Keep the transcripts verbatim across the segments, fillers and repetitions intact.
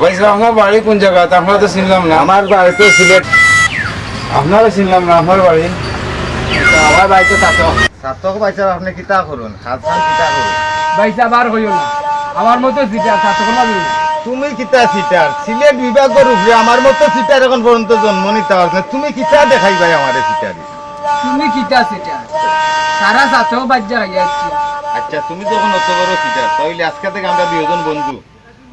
ভাইসাব, আপনার বাড়ি কোন জাগাত? আপনারে তো চিনলাম না। আমার বাড়ি তো সিলেট। আপনারে চিনলাম না, আপনার বাড়ি? আমার বাড়ি তো ছাতক। ছাতক ভাইসাব, আপনে কিতা করইন? কাজ কাম কিতা করইন? ভাইসাব, আর কইও না, আমার মতো চিটার ছাতক না তুমি। তুমি কিতা চিটার? সিলেট বিভাগর উপরে আমার মতো চিটার এখন পর্যন্ত জন্ম নিতা পারছে না। তুমি কিতা দেখাইবায় আমারে চিটারি? তুমি কিতা চিটার? সারা ছাতক বাজ্জা খাইয়া আইছি। আচ্ছা, তুমি যখন অত বড় চিটার, তাইলে আজকে থাকি আমরা দুইজন বন্ধু।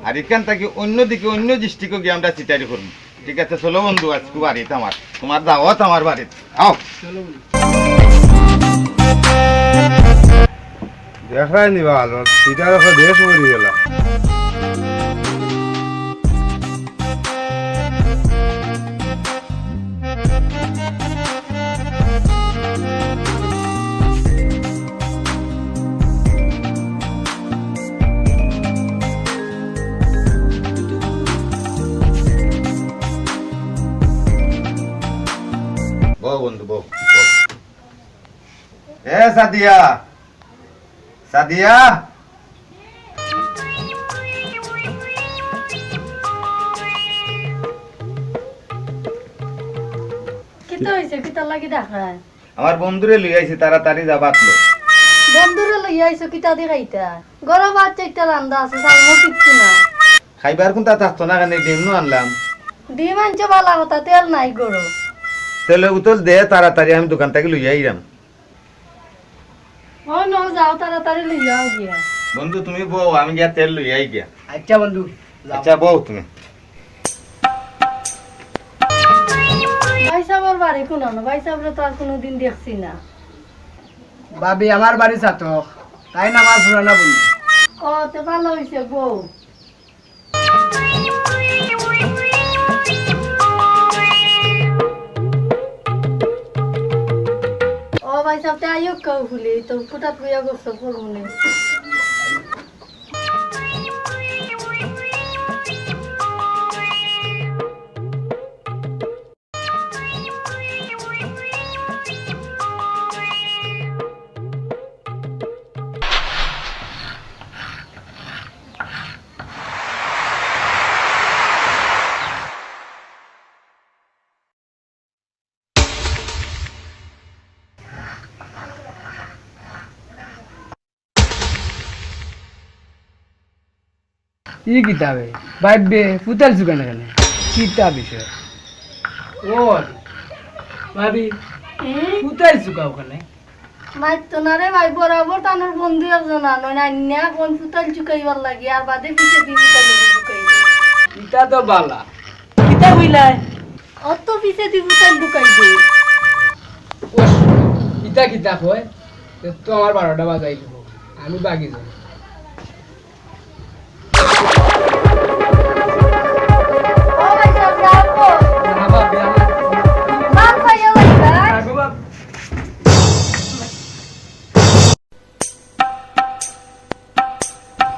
আর ইখান থাকি অন্যদিকে, অন্য district-ও গিয়া আমরা চিটারি করমু। ঠিক আছে, চলো বন্ধু, আইজকু বাড়িত আমার, তুমার দাওয়াত আমার বাড়িত। আও। দেখরায় নি বা, চিটার অখন বেশ পড়ি গেলা। বও বন্ধু, বও, বও। এ সাদিয়া, সাদিয়া। কিতা অইছে? কিতার লাগি ডাকরায়? আমার বন্ধুরে লইয়া আইছি, তাড়াতাড়ি যা ভাত লো। বন্ধুরে লইয়া আইছো, কিতা দি খাইতা? ঘরো ভাত চাইরটা রান্দা আছে, চাউল কিচ্ছু নাই। খাইবার কুন্তা থাকতো না, কেনে ডিম নু আনলাম। ডিম আনছো, ভালা কথা, তেল নাই ঘরো। তেলর বোতল দে তাড়াতাড়ি, আমি দোকান থাকি লইয়া আইরাম। ও নু, যাও তাড়াতাড়ি লইয়া আও গিয়া। বন্ধু, তুমি বও, আমি গিয়া তেল লইয়া আই গিয়া। আচ্ছা বন্ধু, যাও। আচ্ছা, বও তুমি। ভাইসাবর বাড়ি কুনানো? ভাইসাবরে তো আর কুনুদিন দেখছি না। ভাবি, আমার বাড়ি ছাতক, তাইন আমার পুরানা বন্ধু। ও, তে ভালা অইছে, বও। ও ভাইসাব, তে আইও কেউ ফুলি, তো ফুটাত গইয়া গোসল করমুনে। ই কিতা বে? ভাইবে, ফুতাইল চুকাইন কেনে? কিতা বিষয়? ও ভাবি, হুম? ফুতাইল চুকাও কেনে? মাইত্ত না রে ভাই, বরাবর তানর বন্ধু একজন আনইন, আইন্না কইন ফুতাইল চুকাইবার লাগি, আর বাদে পিছেদি ফুতাইল চুকাই। ইতা তো ভালা। কিতা কইলায়? অত পিছেদি ফুতাইল ঢুকাই দে। ওস, ইতা কিতা কয়? তে তো আমার বারোটা বাজাই দিব। আমি বাগি যাই। ও ভাই সাহেব, রাখো। না, বাপ, বিয়া না। বাপ, ভাই, ওই ভাই। রাখো, বাপ।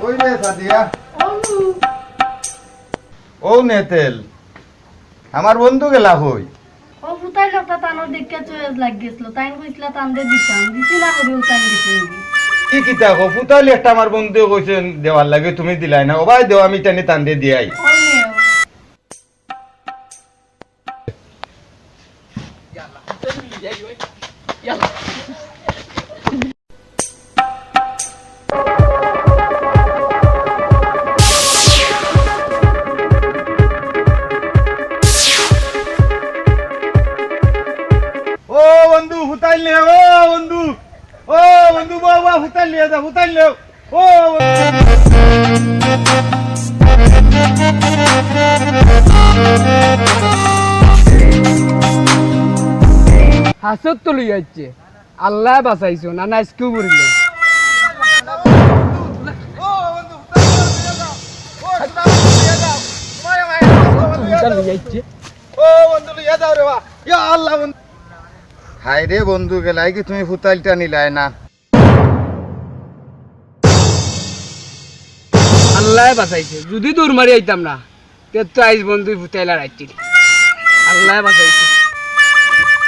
কই রে সাদিয়া? অনু। ও নেতেল। আমার বন্ধু গেলা কই? ও ফুতাইল একটা তানর দেখিয়া চয়েস লাগি গেছিল, তাইন কইছিলা তানরে দিতাম, দিছি না করি ও তাইন দিছি। কি কিতা কও? ফুতাইল একটা আমার বন্ধু কইছে দেওয়ার লাগি, তুমি দিলায় না। ও ভাই দেও, আমি টানি তানরে দিয়াই। ও নেও। ও বন্ধু, ফুতাইল নে, ও বন্ধু, ও বন্ধু, বাবা, ফুতাইল নিয়ে যা, ফুতাইল নে। ও, হাসত তো লই যাচ্ছে, আল্লাহ বাঁচাইছো না, না আজকেও মরিল। ও বন্ধু, লইয়া যাও রে বা। ইয়া আল্লাহ বন্ধু। হায় রে বন্ধু, গেলাই কি তুমি ফুতাইলটা নিলায় না? আল্লায় বাঁচাইছে, যুদি দৌড় মারি আইতাম না, তে তো আইজ বন্ধুই ফুতাইলা রাখছিল। আল্লায় বাঁচাইছে।